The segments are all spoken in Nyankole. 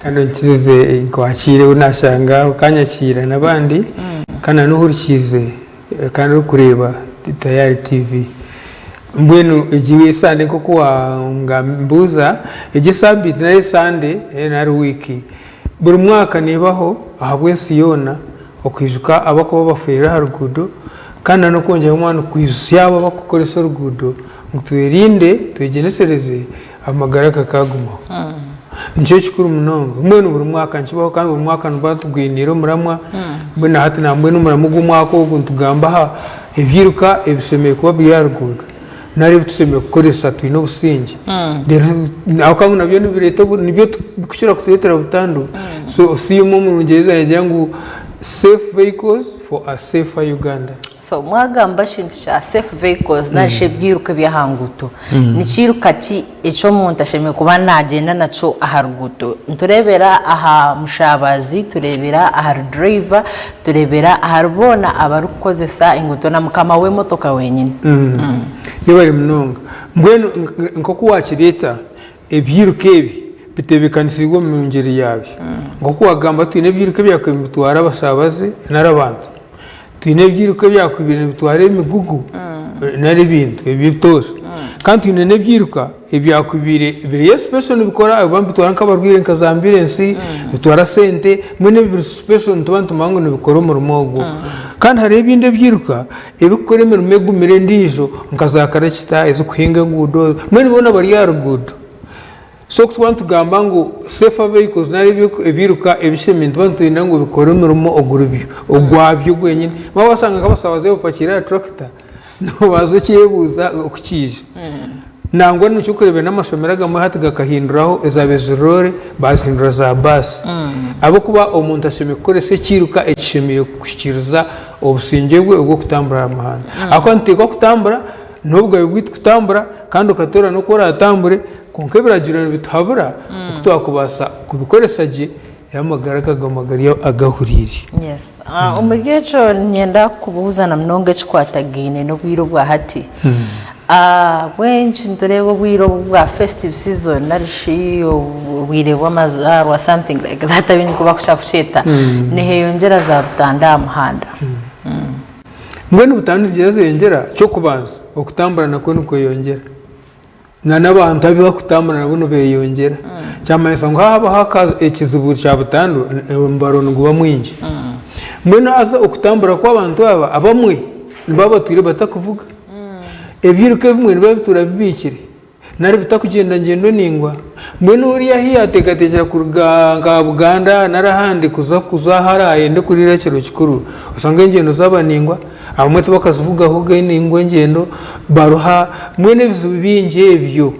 Kandi onkirize nkwakiire ou nashanga okanyakiira n'abandi kandi na n'ohurikiize kandi orikureeba Tayari TV. Mbwenu egi esande nk'oku wambuuza, egi esaabiiti nari esande nari wiiki, buri mwaka neebaho ahabw'ensi yoona okwijuka abarikuba bafiire aha ruguudo kandi na n'okwongyeraho omwanya kwijutsya abo abarikukoresa oruguudo ngu twerinde, twegyendesereze amagara gakaagumaho. Nikyo kikuru munonga. Mbwenu buri mwaka nikibaho kandi buri mwaka nituba tugwiniire omuramwa. Mbwenu na hati nambwenu omuramwa ogw'omwaka ogu nitugamba aha ebyiruka ebishemereire kuba biri aha ruguudo nari ebi tushemereire kukoresa twine obusingye. Reero ahabw'okuba ngu nabyo nibireeta nibyo bikukira kutureetera butandu. So theme omu Rungyereza neegira ngu safe vehicles for a safer Uganda. So mwagamba ekintu kya safe vehicles nari shi ebyiruka eby'aha nguuto, ni kiiruka ki eki omuntu ashemereire kuba naagyenda nakyo aha ruguuto? Nitureebera aha mushabazi, tureebera ahari driver, tureebera ahari boona abarikukozesa enguuto na mukama w'emotoka wenyini. Yebare munonga. Mbwenu nk'oku waakireeta, ebyiruka ebi bitebeekanisiibwe omu ngyeri yaabyo. Nk'oku waagamba twine ebyiruka ebyakubaire nibitwara abashabaze nari abantu. Twine ebyiruka ebyakubaire nibitwara emigugu nari ebintu eby'obutoosha. Kandi twine n'ebyiruka ebyakubaire biri special nibikora oba nibitwara nk'abarwaire nka za amburensi, nibitwara sente, mbwenu ebiri special nituba nitumanya ngu nibikora omurimo ogwo. Kandi hariho ebindi ebyiruka ebirikukora emirimo egumire endiijo nka za karakita ezirikuhinga enguudo, mbwenu boona bari aha ruguudo. So ku tuba nitugamba ngu safer vehicles nari ebiiruka ebishemeire nituba nitwenda ngu bikore omurimo oguribyo ogwabyo gwenyini. Waaba washanga nk'abasaabaze bapakiire aha turakita noobanza okyebuuza oku kiija. Nangwa nikyo orikureebera n'amashomero agamwe hati gakahinduraho ezaabaire ziri roore baazihindura za baasi. Ahabw'okuba omuntu ashemereire kukoresa ekiiruka ekishemereire kuhikiiriza obusingye bwe obw'okutambura aha muhanda. Ahabw'okuba nituteekwa kutambura, n'obugabe bwaitu kutambura kandi okatoorana oku oraatambure. Kwonka ebiragiro nibituhabura oku twakubaasa kubikoresa gye amagara gakaguma gari agahuriire. Yes. Omuri ekyo niinyenda kubuuza na munonga ekikwatagaine n'obwire obwa hati. Ahabw'enki nitureeba obwire obu bwa festive season nari shi obwire bw'amazaarwa something like that abaingi nikwo barikukira kukyeta, niheyongyera za butandu aha muhanda? Mbwenu butandu nizigyenda zeyongyera, eky'okubanza okutambura nakwo nikweyongyera. Na n'abantu abu barikutambura nabo nibeyongyera. Kyamanyisa ngu haabaho ekizibu kya butandu, omubaro niguba mwingi. Mbwenu haza okutambura kw'abantu aba, abamwe nibaba batwire batakuvuga. Ebyiruka ebimwe nibiba bituura bibiikire nari bitakugyenda ngyendo ndaingwa. Mbwenu oriya ahu yaateekateekyera kuruga nka Buganda nari ahandi kuza kuza ahu araayende kuriira ekiro kikuru, osanga engyendo zaaba ndaingwa. Abamwe tibakazivugaho eningwa engyendo baruha mbwenu ebizibu bingi ebyo.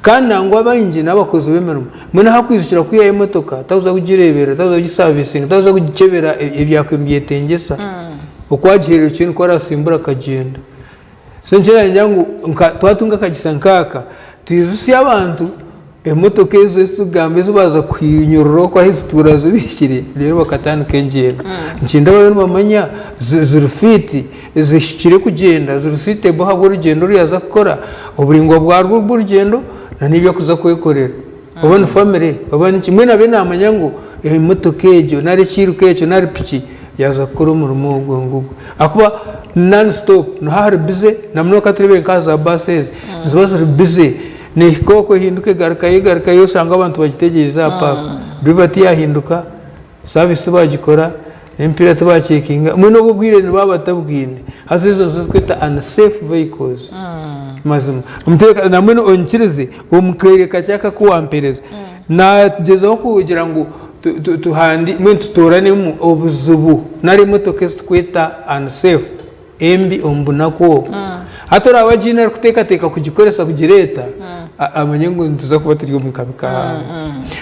Kandi nangwa abaingi n'abakozi b'emirimo mbwenu ahu akwijukira kwihayo emotoka takuza kugireeberera, takuza kugisavisinga, takuza kugikyebera ebyakubaire nibyetengyesa. Oku agihereerukire nikwo arasimbura akagyenda. So nikyo nagira ngu twatunga akagisa nkaaka twijutsye abantu Emotoka ezo ezi turikugamba ezi baaza kuhinyurura okwo ahu zituura zibiikire reero bakatandika engyendo. Nikyenda babe nibamanya ziri fiiti, zihikire kugyenda, ziri suitable ahabw'orugyendo oru yaaza kukora, oburaingwa bwarwo bw'orugyendo n'ebi arikuza kwekorera. Oba ni famire oba niki, mbwenu abe naamanya ngu emotoka egyo nari ekiiruka ekyo nari piki yaaza kukora omurimo ogwo ngugwo. Ahakuba non stop niho hari bize na munonga ka tureebire nk'aha za baasi ezi, niziba ziri bize. Nehika okwo ehinduka egarukayo egarukayo oshanga abantu bagitegyereize aha paaka. Driver tiyahinduka, service tibagikora, n'emipiira tibacekinga, mbwenu obwo obwire nibaba batabwine. Haza ezo nizo turikweta unsafe vehicles. Mazima. Nambwenu onyikirize omu kaire kakye aka aku wampereza, nagyezaho kugira ngu tuhandi mbwenu tutooranemu obuzibu nari emotoka ezi turikweta unsafe. Embi omu bunaku obu. Hati oraabe agiine arikuteekateeka kugikoresa kugireeta, amanye ngu nituza kuba turi omu kabi kahango.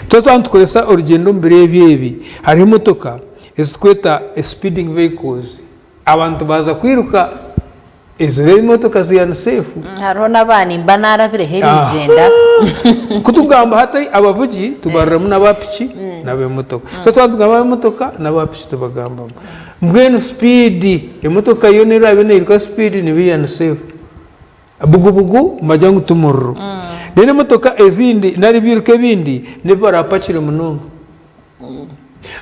Twaba twaba nitukoresa orugyendo omu biro ebi ebi, hariho emotoka eziturikweta speeding vehicles. Abantu baaza kwiruka, ezo reero emotoka ziri unsafe. Hariho n'aba nimba naarabireho erigyenda. Ku turikugamba hati abavugi tubariramu n'aba piki n'ab'emotoka. So twaba nitugamba ab'emotoka n'aba piki tubagambamu. Mbwenu sipiidi, emotoka yoona eraabe neeyiruka sipiidi neeba eri unsafe. Bugubugu nibagira ngu ti muriro. Reero emotoka ezindi nari ebiiruka ebindi n'ebi baraapakire munonga.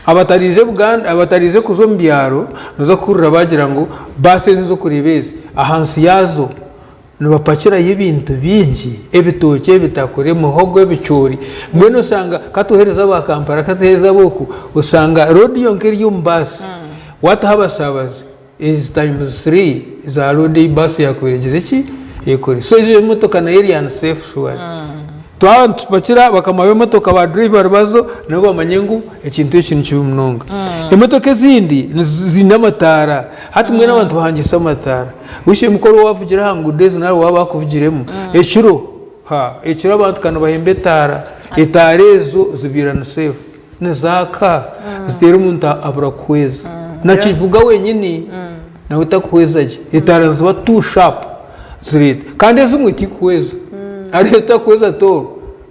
Abatariije Buganda, abatariije kuza omu byaro noza kuhurira bagira ngu baasi ezi ez'okureeba ezi ahansi yaazo nibapakirayo ebintu bingi, ebitookye, ebitakuri, emihogo, ebicoori. Mbwenu oshanga ka tuheereze aba Kampala, ka tuheereze ab'oku, oshanga loodi yonka eri omu baasi waataho abashaabazi ezi times three za loodi ei baasi yaakubaire egizire ki? Ekore. So egyo emotoka nayo eri unsafe surely. Twaba nitupakira bakama b'emotoka ba driver bazo nabo bamanye ngu ekintu eki nikibi munonga. Emotoka ezindi ziine amataara, hati mbwenu abantu bahangisa amataara. Wishe mukuru wavugira aha nguudo ezi nari waaba akuvugiremu ekiro, ha ekiro abantu ka nibahemba etaara, etaara ezo zibaire unsafe, nizaaka ziteera omuntu abura kuhweza. Nakivuga wenyini nawe takuhweza gye, etaara niziba too sharp zireeta kandi ezimwe tikuhweza, hariho ezitakuhweza at all,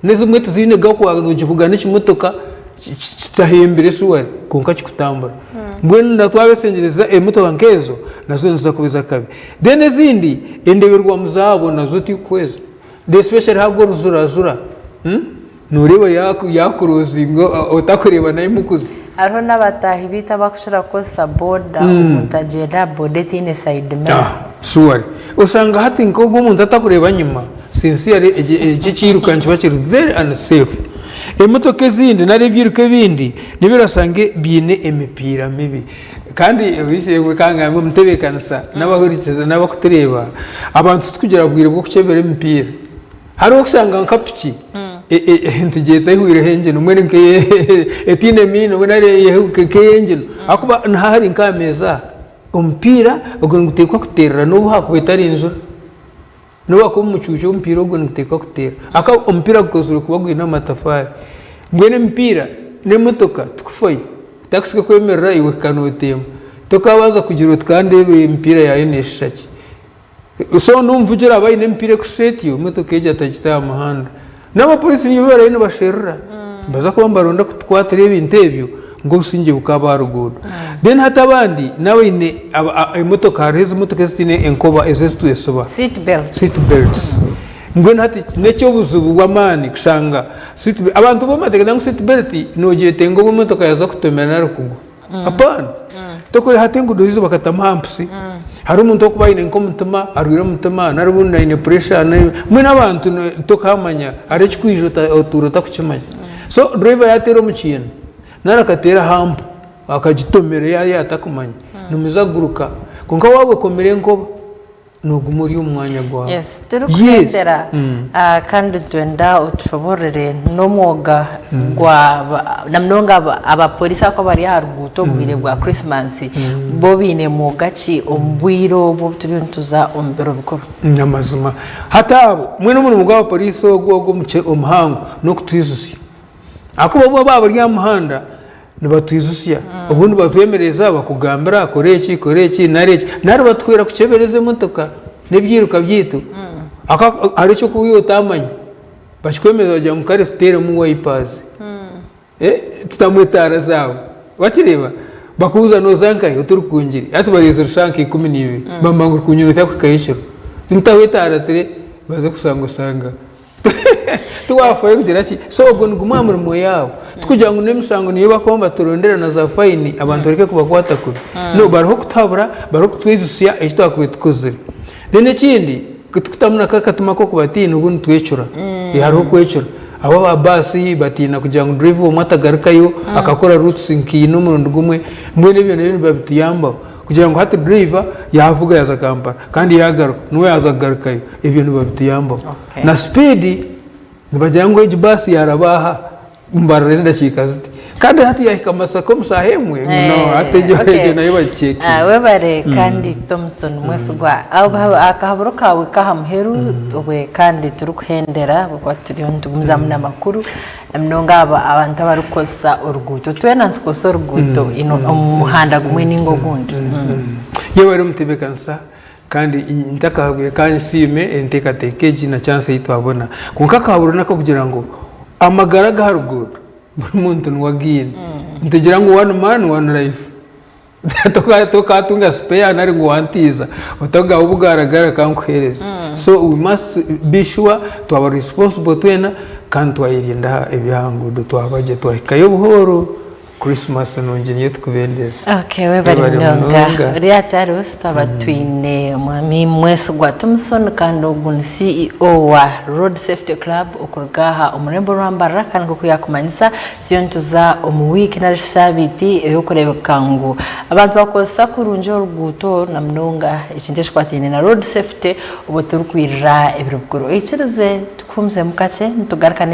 n'ezimwe tiziine gakwaka nogivuga n'ekimotoka kitahembire surely kwonka kikutambura. Mbwenu na twabesengyereza emotoka nk'ezo nazo niziza kuba ez'akabi. Then ezindi endeberwamu zaabo nazo tikuhweza especially hagu orujurazura noreeba yakurozinga otakureeba nahi mukuza. Hariho n'abataahi baitu abakukira kukozesa boda, omuntu agyenda aha boda etaine side mirror. Surely oshanga hati nk'ogwo omuntu atakureeba nyima sincerely eki ekiiruka nikiba kiri very unsafe. Emotoka ezindi nari ebyiruka ebindi nibyo orashange biine emipiira mibi. Kandi reka ngambe omu ntebeekanisa n'abahurikiza n'abarikutureeba, abantu titukugira bwire bw'okukyebera emipiira. Hariho okushanga nka piki nitugyeta ehwireho engine mbwenu etaine miino nari nk'ey'engine ahakuba niha hari nk'aha meeza aha, omupiira ogwo niguteekwa kuteerera n'obu haakuba etari njura. N'obu haakuba omu mucuucu omupiira ogwo niguteekwa kuteera. Ahakuba omupiira gukozirwe kuba gwine amatafaari. Mbwenu emipiira n'emotoka tikufayo. Takisi ku ekwemerera iwe hika nootemba. Tokaabanza kugira oti ka ndeebe emipiira yaayo neeshusha ki. So n'omuvugi oraabe aine emipiira erikushusha etyo, emotoka egyo atagita aha muhanda. N'abapoliisi nibo barayo nibasherura. Nibaza kuba nibaronda kutukwatira ebintu ebyo ngu obusingye bukaaba aha ruguudo. Then hati abandi n'abaine emotoka, hariho ezimotoka ezitaine enkoba ezi ezitwesiba. Seat belt. Seat belts. Mbwenu hati n'eky'obuzibu bw'amaani kushanga seat belt, abantu bo bateekateeka ngu seat belt noogyetenga obu emotoka yaaza kutomera nari kugwa. Apaana. Tokureeba hati enguudo zaitu bakatamu hampusi, hariho omuntu orikuba aine nk'omutima, arwaire omutima nari obundi aine pressure, mbwenu abantu tokamanya hariho ekikwija otuura otakukimanya. So driver yaateera omu kiina nari akateera hampu akagitomera yaaba atakumanya, nimuza kuguruka kwonka waaba okomire enkoba. Nooguma ori omu mwanya gwawe. Yes, turikuhendera kandi nitwenda otushoboorore n'omwoga gwa na munonga abapoliisi abakuba bari aha ruguuto omu bwire bwa Christmas, bo baine mwoga ki omu bwire obu obu turiyo nituza omu biro bikuru? Amazima. Hati abo, mbwenu omurimo gw'abapoliisi ogu ogu omuhango n'okutwijutsya. Ahakuba bo baaba bari aha muhanda, Nibatwijutsya, obundi batwemereza bakugambira kora eki, kora eki nari eki, nari batuhwera kukyebereza emotoka n'ebyiruka byaitu. Hariho eky'okuba iwe otaamanya, bakikwemereza bagira ngu kare tuteeremu wayipazi, tutamu etaara zaawe, wakireeba? Bakubuuza nooza nkahi? Oti Rukungiri, hati bareezire shaaha nka 12, bamanya ngu Rukungiri noija kuhikayo ekiro, mutaho etaara zire baze kushanga oshanga. Tiwafayo kugira ki? So ogwo ni gumwe aha mirimo yaabo. Tikugira ngu n'emishango niyo barikuba nibaturondera na za fayini abantu bareke kubakwata kubi. No, bariho kutuhabura, bariho kutwijutsya eki twakubaire tukozire. Then ekindi, ku turikutamu na k'akatima k'okubatiina obundi nitwecura. Hariho okwecura. Abo aba baasi batiina kugira ngu dureeva omwe atagarukayo akakora routes nka ina omurundi gumwe. Mbwenu ebyo nabyo nibabituyambaho. Kugira ngu hati driver yavuga yaza Kampala kandi yagaruka niwe yaza kugarukayo ebyo nibabituyambaho. Na speed nibagira ngu egi bus yaraba aha mbarira edakiika ziti kandi hati yahika Masaka omu shaaha emwe no hati egyo egyo nayo bagicekinga. Webare kandi Thomson Mwesigwa akahaburo kawe kaha muheru obwe kandi turikuhendera ahabw'okuba turiyo nitugumizamu n'amakuru. Na munonga abo abantu abarikukozesa oruguuto. Twena nitukozesa oruguuto omu muhanda gumwe ninga ogundi. Yebare omutebeekanisa kandi ntakahabwire ka nsiime enteekateeka egi na chance ei twabona. Kwonka akahaburo n'akokugira ngu amagara ag'aha ruguuto buri muntu niwe againe. Nitugira ngu one man one life. Tokatunga spare nari ngu wantiiza otagaho obugaragara kankuhereze. So we must be sure twaba responsible twena kandi twayerinda ebyaha nguudo twaba gye twahikayo buhooro. Christmas nungi niyo tukubendeza. Okay, webare Webare munonga. munonga. Ori atariho tutaba twine omwami Mwesigwa Thompson kandi ogu ni CEO wa Road Safety Club okuruga aha omurembo rwa Mbarara kandi nk'oku yakumanyisa turiyo nituza omu wiiki nari shi saabiiti ey'okureebeka ngu abantu bakozesa kurungi oruguuto na munonga ekintu ekikwataine na road safety obwo turikwirira ebiro bikuru. Oikirize tukuhumuzemu kakye nitugaruka.